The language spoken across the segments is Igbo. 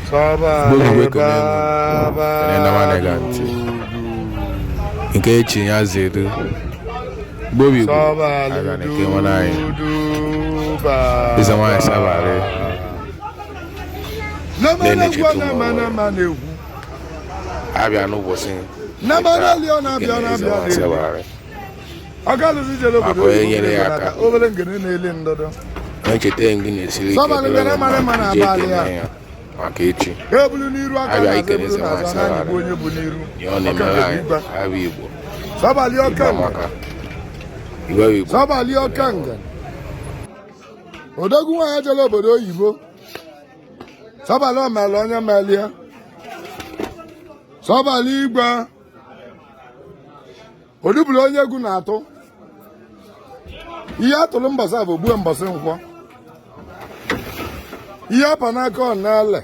Igbo Igbo ekene m kene ndị ọma na-ege ntị nke echi ya zeru. Igbo bụ Igbo aga na eke nwere anyị eze nwaanyị Sabali na-enecheta ụmụ ọhụrụ abịa n'ụbọchị nke eze nwaanyị Sabali maka onye nyere ya aka na-echeta gị na-esiri ike dịrị gị mma iji ekene ya maka echi abịa ikene eze nwaanyị Sabali ihe ọ na-emere anyị abịa Igbo Igbo amaka Igbo bụ Igbo. Odogwu nwaanyị jere obodo oyibo, Sabali omele onye melie Sabali igwe odubulu onye egwu na-atụ ihe atụrụ mbọsị afọ gbue mbọsị nkwọ ihe apa n'aka ọ na-ele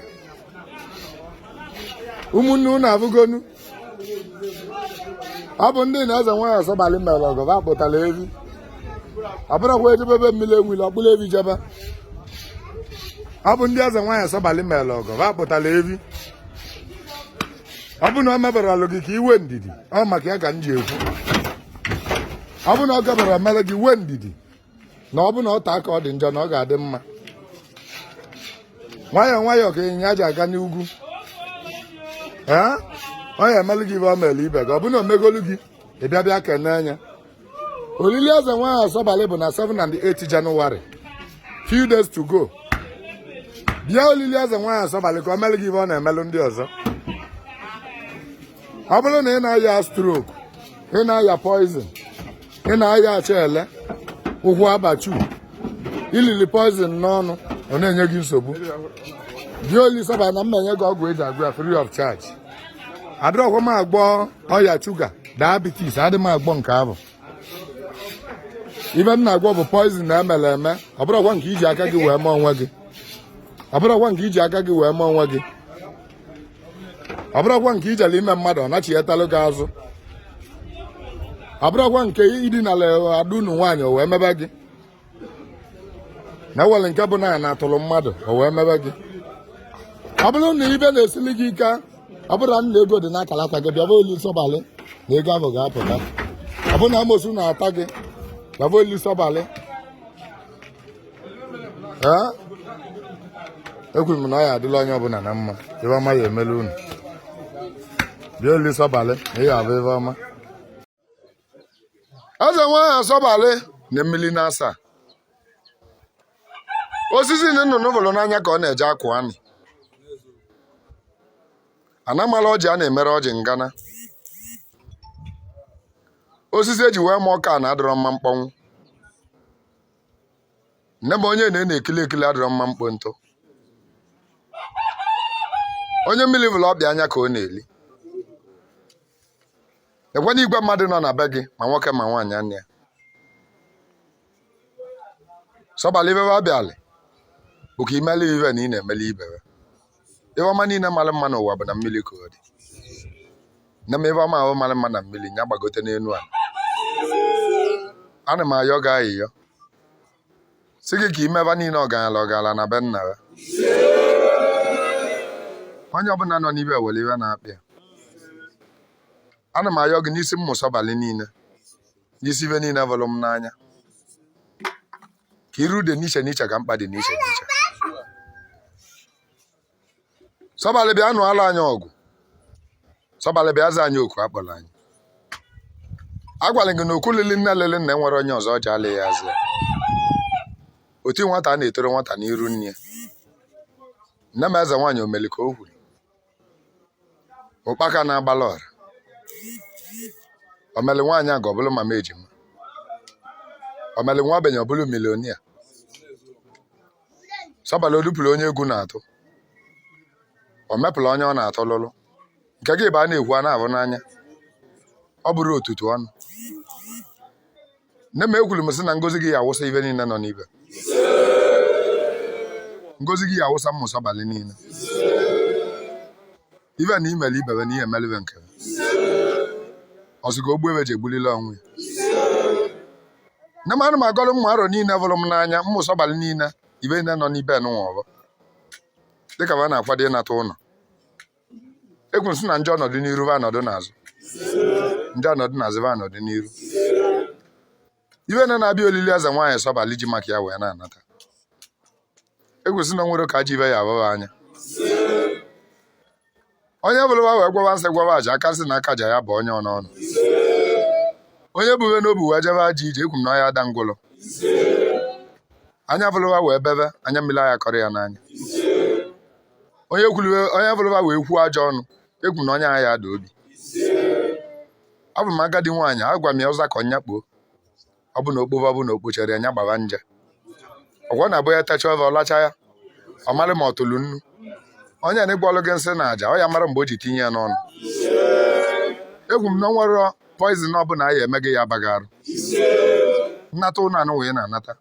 ụmụnne unu abụgonu ọ bụ ndị na eze nwaanyị Sabali mere ọgọ va kpụtara evi ọ bụrụkwa ejebebe mmiri enwile ọkpụrụ evi jebe ọ bụ ndị eze nwaanyị Sabali mere ọgọ va kpụtara evi ọ bụ na ọ mebara alụ gị ka i nwe ndidi ọ maka ya ka m ji ekwu ọ bụ na ọ gabara mere gị nwee ndidi na ọ bụ na ọ taa ka ọ dị njọ na ọ ga-adị mma nwayọọ nwayọọ ka ịnyịnya ji aga n'ugwu ee ọ ya emelụ gị ibe ọ mere ibe gị ọ bụ na o megolu gị ị bịa bịa kene anya olili eze nwaanyị Sabali bụ na 7 and 8 January, few days to go. Bịa olili eze nwaanyị Sabali ka ọ melụ gị ibe ọ na-emelụ ndị ọzọ. Ọ bụrụ na ị na-aya stroke, ị na-aya poison, ị na-aya acha ele ụkwụ abachu ilili poison n'ọnụ ọ na-enye gị nsogbu, bịa olili Sabali na m enye gị ọgwụ eji agwọ ya free of charge. Adịrọkwa m agwọ ọya sugar, diabetes, adị m agwọ nke ahụ. Ibe m na-agwọ bụ poison na emere eme, ọ bụrụkwa nke iji aka gị wee mee onwe gị, ọ bụrụkwa nke iji aka gị wee mee onwe gị, ọ bụrụkwa nke ijele ime mmadụ ọ nachietalụ gị azụ, ọ bụrụkwa nke idinala ada unu nwaanyị o wee mebe gị, na ewere nke bụ na a na-atụrụ mmadụ o wee mebe gị. Ọ bụrụ na ibe na-esili gị ike, ọ bụrụ na nna ego dị n'akara aka gị, bịaba oli Sabali na ego ahụ ga-apụta. Ọ bụrụ na amosu na-ata gị, bịaba oli Sabali. Ee, ekwuru m na ọ ya adịla onye ọbụla na mma, ibe ọma ya emelu unu. Bịa oli Sabali na ị ya abụ ibe ọma. Eze nwaanyị Sabali na mmiri na-asa osisi na nnụnụ bụrụ n'anya ka ọ na-eje akụ amị anamala ọjị a na-emere ọjị ngana osisi eji wee ma ọka na adịrọ mma mkpọnwụ nne m onye na na-ekili ekili adịrọ mma mkpo ntụ onye mmiri bụrụ ọbịa anya ka ọ na-eli. Ekwe na igwe mmadụ nọ na be gị, ma nwoke ma nwaanyị anya ya Sabali ibe abịalị bụ ka imeli ibe na ị na-emeli ibe ya. Ibe ọma niile mara mma n'ụwa bụ na mmiri ka ọ dị. Nne m, ibe ọma ahụ mara mma na mmiri nya gbagote n'elu ala. Ana m ayọ gị ayịyọ sị gị ka imeba niile ọgaranya ọgaranya na be nna ya. Onye ọbụla nọ n'ibe were iwe na-akpị ya. Ana m ayọ gị n'isi mmụ Sabali niile, n'isi ibe niile vụrụ m n'anya, ka iru dị n'iche n'iche, ka mkpa dị n'iche n'iche. Sabali bịa nụọla anyị ọgụ. Sabali bịa za anyị oku akpọrọ anyị. Agwara gị na okwu lili nne lili nna enwere onye ọzọ ji alị ya azụ ya. Otu nwata a na-etoro nwata n'iru nne ya. Nne m, eze nwaanyị omeli ka o kwuru ụkpaka na-agbala ọra omeli nwaanyị a ga ọbụlụ mama ejima omeli nwa ogbenye ọbụlụ millionaire. Sabali odupụrụ onye egwu na-atụ o mepụrụ onye ọ na-atụ lụlụ nke gị bụ a na-ekwu a na-abụ n'anya ọ bụrụ otutu ọnụ. Nne m, ekwuru m sị na ngozi gị ya awụsa ibe niile nọ n'ibe, ngozi gị ya awụsa mmụ Sabali niile. Ibe na imele ibebe na ihe emelibe nke ọsị ka ogbu ebe ji egbulila onwe ya. Nne m, ana m agọrọ mmụ arọ niile vụrụ m n'anya, mmụ Sabali niile, ibe niile nọ n'ibe nụnwa ọbọ. Dịka ba na-akwado ịnata ụlọ, ekwu m sị na njọ nọdụ n'iru, ba nọdụ n'azụ. Njọ nọdụ n'azụ, ba nọdụ n'iru. Ibe na na-abịa olili eze nwaanyị Sọbalị ji maka ya wee na-anata. Ekwu sị na o nwere ka ajọ ibe ya abụghị anya. Onye bụrụ wee gwọba nsị, gwọba aja, aka nsị na aka aja ya bụ onye ọnụọnụ. Onye bube n'obu wee jebe ajọ ije, ekwu m na ọ ya ada ngwụlọ. Anya bụrụwa wee bebe anya mmiri, anya kọrọ ya n'anya. Onye kwuru, onye bụrụwa wee kwuo ajọ ọnụ, ekwu m na onye agha ya ada obi. Abụ m agadi nwaanyị, agwa m ya ụza ka ọnya kpoo. Ọ bụ na okpove, ọ bụ na okpochere ya, nya gbaba nje. Ọgwọ na abụ ya tacha ọva, ọ lacha ya, ọ mara ma ọ tụrụ nnu. Onye na ịgwọlụ gị nsị na aja, ọ ya mara mgbe o ji tinye ya n'ọnụ. Egwu m na o nwere poison ọbụla a ya eme gị ya abaghị arụ. Nnata ụlọ anụ wee na-anata.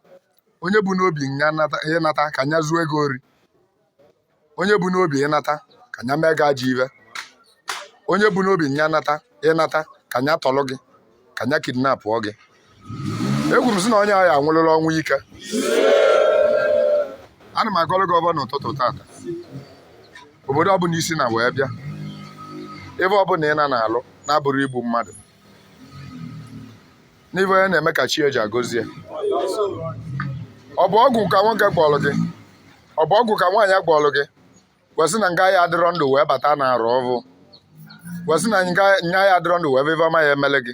Onye bụ n'obi nya nata, ịnata ka nya zuo ego ori. Onye bụ n'obi ịnata ka nya mee gị ajọ ibe. Onye bụ n'obi nya nata, ịnata ka nya tọlụ gị, ka nya kidnapụọ gị, egwu m sị na onye ahụ anwụrụla ọnwụ ike. Ana m agọlụ gị ọbọ n'ụtụtụ tata. Obodo ọbụla isi na wee bịa, ebe ọbụla ị na na-alụ na-abụrụ igbu mmadụ n'ife onye na-eme ka chi eji agọzie. Ọ bụ ọgwụ ka nwoke gwọrọ gị, ọ bụ ọgwụ ka nwaanyị gwọrọ gị, wesị na nga ya adịrọ ndụ wee bata na arụ ọvụ, wesị na nga nya ya adịrọ ndụ wee ife ọma ya emele gị.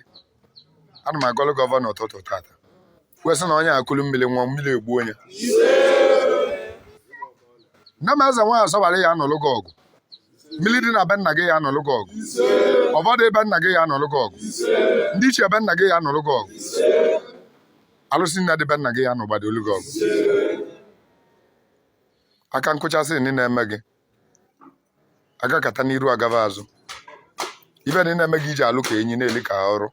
Ana m agọlụ gị ọvọ n'ụtụtụ tata, wesị na onye akụlụ mmiri nwa mmiri egbu onye. Nne m, eze nwaanyị Sọbalị ya anọlụ gị ọgụ. Mmiri dị na be nna gị ya anọlụ gị ọgụ. Ọbọdụ ebe nna gị ya anọlụ gị ọgụ. Ndị ichie ebe nna gị ya anọlụ gị ọgụ. Alụsị nna dị be nna gị ya anọgbadolu gị ọgụ. Aka nkụchasị ndị na-eme gị agakata n'iru, agaba azụ. Ibe ndị na-eme gị iji alụ ka enyi na-eli ka ọrụ.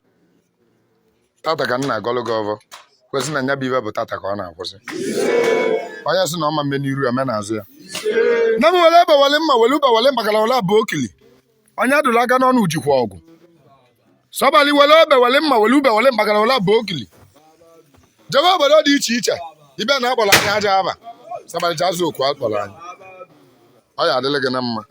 Tata ka m na-agọlụ gị ọvọ, kwesị na nya bụ ibe bụ tata ka ọ na-akwụsị. Onye sị na ọma mme n'iru, eme n'azụ ya. Nne m, were ebe, were mma, were ube, were mbakala, were abụọ okili. Onye adụrụ aka n'ọnụ jikwa ọgụ. Sọbalị, were ebe, were mma, were ube, were mbakala, were abụọ okili, jebe obodo dị iche iche. Ibe na akpọrọ anyị aja aba. Sọbalị, ji azụ oku akpọrọ anyị, ọ ya adịrị gị na mma.